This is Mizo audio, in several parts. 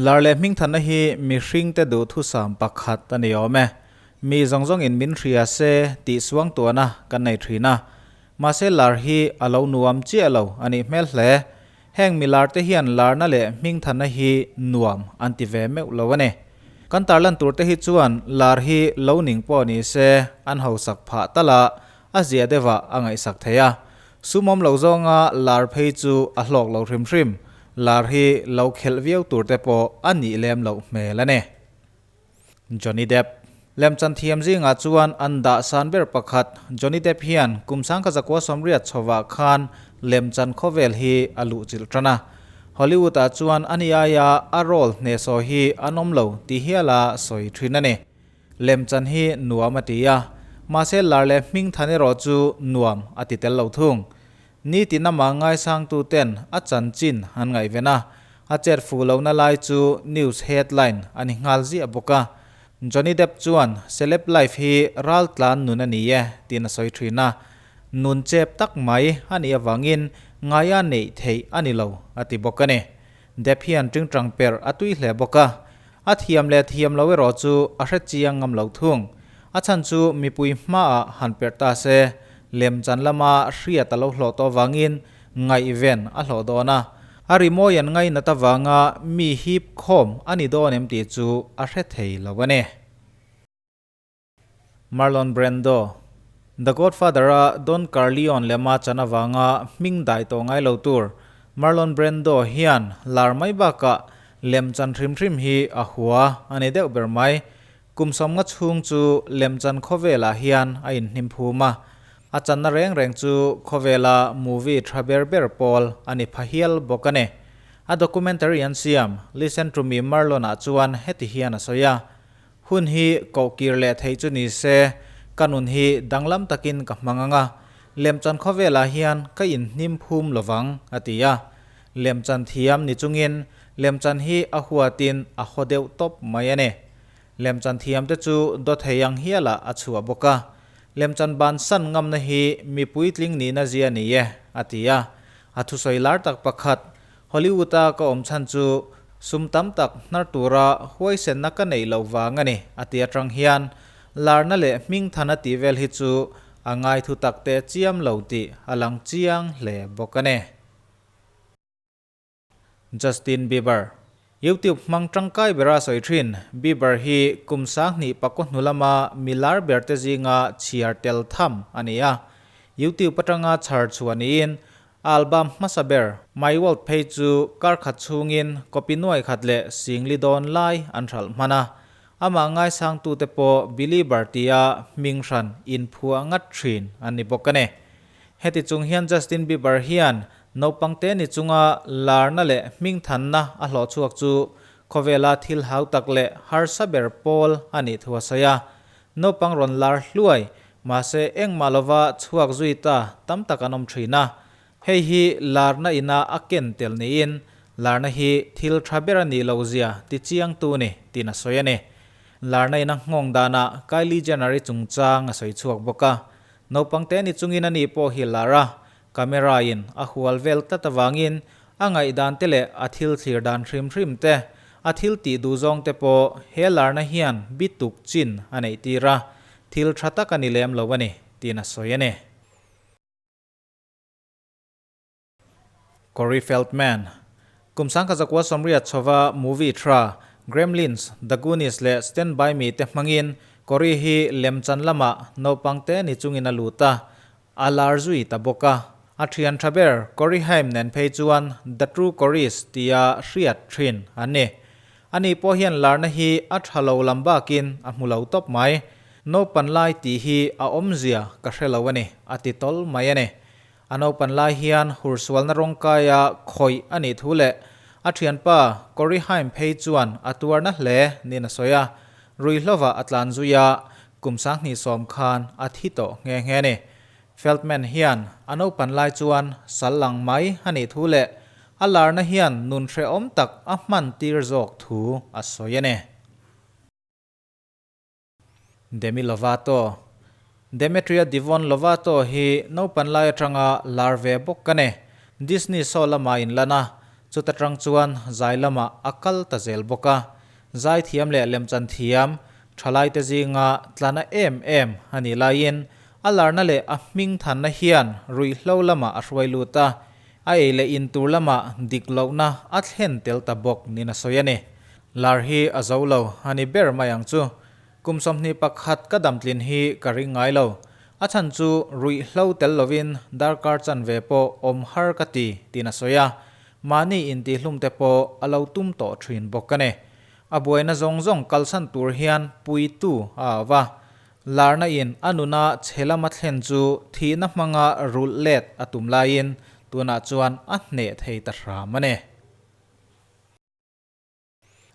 Lar leh hmingthanna hi mihringte duhthusam pakhat a ni awm e. Mi zawng zawngin min hria se tih suangtuahna kan nei thin a. Mahse lar hi a lo nuam chiah lo a nih hmel hle. Heng mi larte hian larna leh hmingthanna hi nuam an ti ve meuh lo a ni. Kan tarlan turte hi chuan lar hi lo ning pawh ni se an hausak phah tal a, a zia deuhah a ngaihsak thei a. Sumawm lo zawnga lar phei chu a hlawk lo hrim hrim. Lar hi lo khelh viau turte pawh a nih lem loh hmel a ni. Johnny Depp. Lemchan thiam zingah chuan an dah san ber pakhat Johnny Depp hian kum 1980 chhovah khan lemchan khawvel hi a luh chilh tan a. Hollywood-ah chuan ani aia a role hnehsawh hi an awm lo ti hiala sawi thin a ni. Lemchan hi nuam a ti a, mahse lar leh hmingthan erawh chu nuam a ti tel lo thung. Nitin amah ngaisangtu ten a chanchin an ngaihven a, a chet fuh lohna lai chu news headline a ni nghal ziah bawk a. Johnny Depp chuan celeb life hi raltlan nun a ni e tiin a sawi thin a, nun chep tak mai a nih avangin ngaia neih theih a ni lo a ti bawk a ni. Depp hian tingtang perh a tui hle bawk a, a thiam leh thiam lo erawh chu a hre chiang ngam lo thung. A chhan chu mipui hmaah han perh ta se, lemchan lama hriat a lo hlawh tawh avangin ngaihven a hlawh dawn a. A rimawi an ngainat avanga mi hip khawm a ni dawn em tih chu a hre thei lo a ni. Marlon Brando, The Godfather-a Don Corleone lema chan avanga hming dai tawh ngai lo tur Marlon Brando hian lar mai bakah lemchan hrim hrim hi a hua a ni deuh ber mai. Kum sawmnga chhung chu lemchan khawvelah hian a inhnim phum a, a channa reng reng chu khawvela movie tha ber ber pawl a ni pha hial bawk a ni. A documentary an siam Listen to Me Marlon-ah chuan heti hian a sawi a, Hun hi kohkir leh theih chu ni se, ka nun hi danglam takin ka hmang ang a, lemchan khawvelah hian ka inhnim phum lovang, a ti a. Lemchan thiam ni chungin lemchan hi a huatin a haw deuh tawp mai a ni. Lemchan thiamte chu dawthei ang hialah a chhuah bawk a. Lemchan bansan ngamna hi mi puitling nihna zia ni e, a ti a. A thusawi lar tak pakhat, Hollywood-a ka awm chhan chu sum tam tak hnar tura huaisenna ka neih loh vang a ni, a ti atang hian larna leh hmingthana tih vel hi chu a ngaithu tak teh chiam lo tih a lang chiang hle bawk a ni. Justin Bieber. YouTube hmang tangkai bera sawi thin Bieber hi kum 2009 hnu lama mi lar ber te zinga chhiar tel tham a ni a. YouTube atanga chhar chhuah niin album hmasa ber My World phei chu kar khat chhungin copy nuai khat leh singli dawn lai an hralh hman a. Amah ngaisangtute pawh Belieber tia hming hran inphuah ngat thin an ni bawk a ni. Heti chung hian Justin Bieber hian naupang te ni chunga larna leh hmingthanna a hlawh chhuak chu khawvela thil hau tak leh harsa ber pawl a nih thu a sawi a. Naupang rawn lar hluai, mahse engmah lova chhuak zui ta tam tak an awm thin a. Hei hi larna ina a ken tel niin larna hi thil tha ber a nih loh zia ti chiangtu ni tiin a sawi a ni. Larna ina nghawng danah Kylie Jenner-i chungchang a sawi chhuak bawk a. Naupang te ni chungin a ni pawh hi lar a, camera in a hual vel tlat avangin a ngaihdan te leh a thil thlir dan hrim hrim te, a thil tih duh zawng te pawh he larna hian bituk chin a neih tir a, thil tha tak a ni lem lo a ni, tiin a sawi a ni. Corey Feldman, Kum 1980 chhova movie tha Gremlins, The Goonies leh Stand By Me te hmangin Corey hi lemchan lamah naupang te ni chungin a lut a, a lar zui ta bawk a. A thian tha ber Corey Haim nen phei chuan The True Coreys tia hriat thin an ni. Ani pawh hian larna hi a tha lo lam bakin a hmu lo tawp mai. Naupan lai tih hi a awmzia ka hre lo a ni, a ti tawl mai a ni. A naupan lai hian hursualna rawngkaia khawih a nih thu leh a thianpa Corey Haim phei chuan a tuarna hle niin a sawi a, ruihhlovah a tlan zui a, kum 2010 khan a thi tawh nghe nghe a ni. Feldman hian a naupan lai chuan sal lang mai a nih thu leh a larna hian nun hrehawm tak a hman tir zawk thu a sawi a ni. Demi Lovato. Demetria Devon Lovato hi naupan lai atanga lar ve bawk ka ni. Disney show lama inlan a, Chuta tang chuan zai lamah a kal ta zel bawk a. Zaithiam leh lemchan thiam thalaite zinga tlana em em a nih laiin a larna leh a hming thanna hian ruihhlo lamah a hruai lut a, a ei leh in tur lamah dik lohna a thlen tel ta bawk niin a sawi a ni. Lar hi a zo lo a ni ber mai ang chu. Kum 21 ka damtlin hi ka ring ngai lo. A chhan chu ruihhlo tel lovin darkar chanve pawh awm har ka ti tiin a sawi a. Mahni intihhlum te pawh a lo tum tawh thin bawk a ni. A buaina zawng zawng kalsan tur hian puitu a au va. Larna in a nuna chhe lama thlen chu thihna hmanga rulh let a tum laiin tunah chuan a hneh thei ta hram a ni.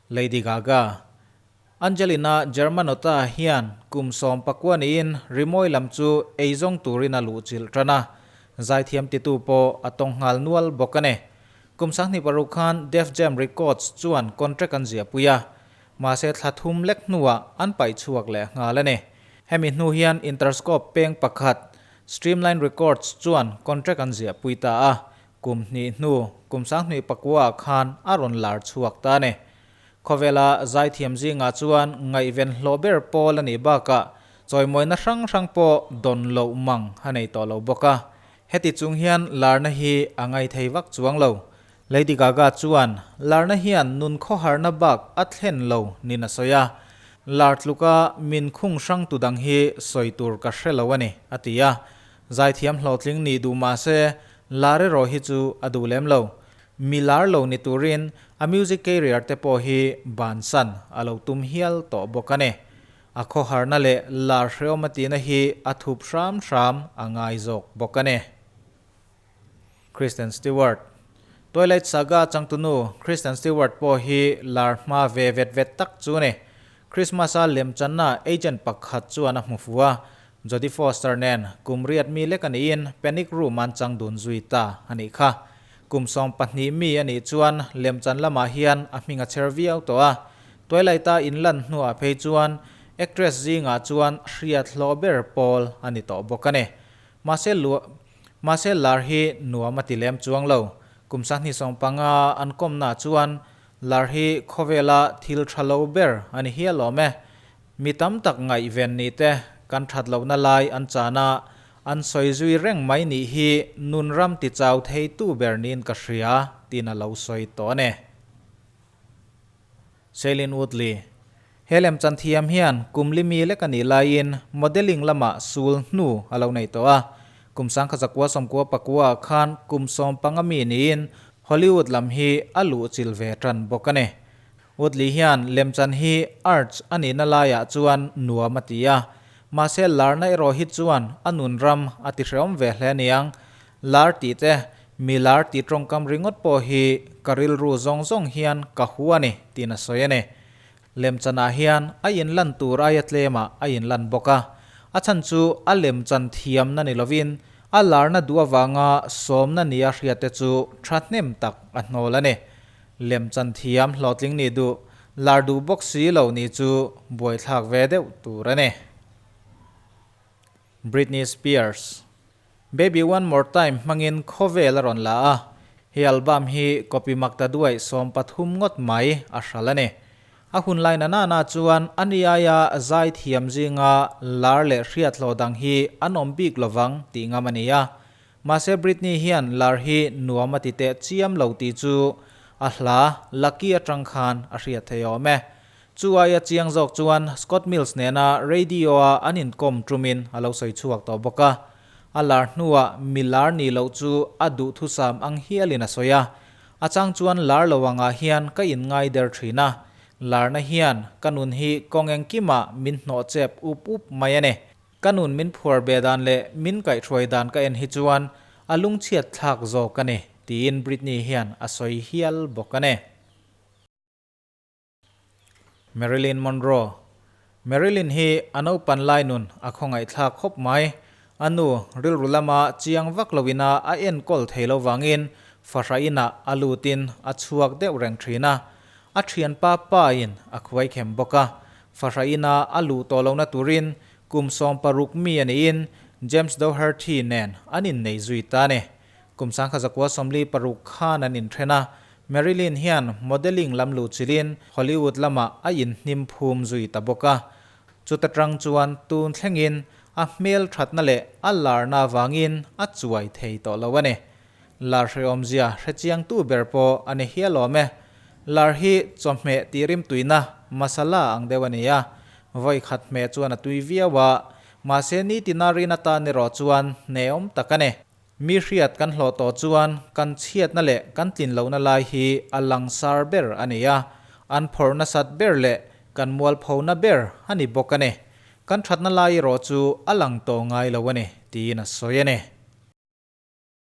Lady Gaga, Angelina Germanotta hian kum 19 niin rimawi lam chu eizawng turin a luhchilh tan a, zaithiam titu pawh a tawng nghal nual bawk a ni. Kum 26 khan Def Jam Records chuan contract an ziahpui a, mahse thla thum lek hnuah an paih chhuak leh nghal a ni. Hemi hnu hian Interscope peng pakhat, Streamline Records chuan contract an ziahpui ta a, Kum hnih hnu, kum 2009 ah khan a rawn lar chhuak ta a ni. Khawvela zaithiam zingah chuan ngaihven hlawh ber pawl a nih bakah chawimawina hrang hrang pawh dawn loh mang a nei tawh lo bawk a. Heti chung hian larna hi a ngai thei vak chuang lo. Lady Gaga chuan larna hian nun khawharna bak a thlen lo niin a sawi a. Lar tluka min khung hrang tu dang hi sawi tur ka hre lo a ni, a ti a. Zaithiam hlawhtling nih duh mah se, lar erawh hi chu a duh lem lo. Mi lar lo ni turin a music career te pawh hi bansan a lo tum hial tawh bawk a ni. A khawharna leh lar hreawm a tihna hi a thup hram hram a ngai zawk bawk a ni. Kristen Stewart. Twilight Saga changtunu Kristen Stewart pawh hi lar hma ve vet vet tak chu a ni. Christmas-a lemchanna agent pakhat chuan a hmu fu a, Jodie Foster nen kum riat mi lek a niin Panic Room an chang dun zui ta a nih kha. Kum 20 mi a nih chuan lemchan lamah hian a hming a chher viau tawh a. Twilight-a inlan hnuah phei chuan actress zingah chuan hriat hlawh ber pawl a ni tawh bawk a ni. Mahse mahse lar hi nuam a ti lem chuang lo. Kum 25 an kawmnaah chuan lar hi khawvela thil tha lo ber a ni hial awm e. Mi tam tak ngaihven ni te kan that lohna lai an chan a, an sawi zui reng mai nih hi nun ram ti chau thei tu ber niin ka hria tiin a lo sawi tawh a ni. Shailene Woodley, He lemchan thiam hian kum li mi lek a nih laiin modelling lamah sul hnu a lo nei tawh a. Kum 1999 ah khan kum 15 mi niin Hollywood lam hi a luhchilh ve tan bawk a ni. Woodley hian lemchan hi arts a nihna laiah chuan nuam a ti a, mahse larna erawh hi chuan a nun ram a ti hreawm ve hle aniang. Lar tih te, mi lar tih tawngkam ringawt pawh hi ka rilru zawng zawng hian ka hu a ni tiin a sawi a ni. Lemchanah hian a inlan tur aia tlemah a inlan bawk a, a chhan chu a lemchan thiamna ni lovin a larna duh avanga sawmna nia hriatte chu thahnem tak a hnawl a ni. Lemchan thiam hlawhtling nih duh, lar duh bawk si lo nih chu buaithlak ve deuh tur a ni. Britney Spears, Baby One More Time hmangin khawvel a rawn la a, he album hi copy mak ta duai 13 ngawt mai a hral a ni. A hun lai na nana chuan a ni aia zai thiam zinga lar leh hriat hlawh dang hi an awm bik lovang tih ngam a ni a. Mahse Britney hian lar hi nuam a ti teh chiam lo tih chu a hla Lucky atang khan a hriat thei awm e. Chu aia chiang zawk chuan Scott Mills nena radio-a an inkawm tumin a lo sawi chhuak tawh bawk a. A lar hnuah mi lar ni loh chu a duhthusam ang hialin a sawi a. A chang chuan lar lo angah hian ka inngai der thin a. Larna hian ka nun hi kawng engkimah min hnawh chep up up mai a ni. Ka nun min phuar be dan leh min kaihhruai dan ka en hi chuan a lungchhiat thlak zawk a ni, tiin Britney hian a sawi hial bawk a ni. Marilyn Monroe Marilyn hi a naupan lai nun a khawngaihthlak khawp mai. A nu rilru lama chiang vak loina a enkawl thei lo vangin fahra inah a lutin a chhuak deuh reng thin a. A thianpa pain a khuai khem bawk a. Fahra ina a luh tawh lohna turin kum 60 mi a niin James Doherty nen an innei zui ta a ni. Kum 1946 khan an inthen a. Marilyn hian modelling lam luhchilhin Hollywood lamah a inhnim phum zui ta bawk a. Chuta tang chuan tun thlengin a hmelthatna leh a larna vangin a chuai thei tawh lo a ni. Lar hrehawmzia hrechiangtu ber pawh a ni hial awm e. Lar hi chawhmeh tih rimtuina masala ang deuh a ni a, vawi khat hmeh chuan a tui viau a, mahse nitina rin atan erawh chuan hnehawm tak a ni. Mi hriat kan hlawh tawh chuan kan chhiatna leh kan tlin lohna lai hi a langsar ber a ni a, an phawrh nasat ber leh kan mualphona ber a ni bawk a ni. Kan thatna lai erawh chu a lang tawh ngai lo a ni, tiin a sawi a ni.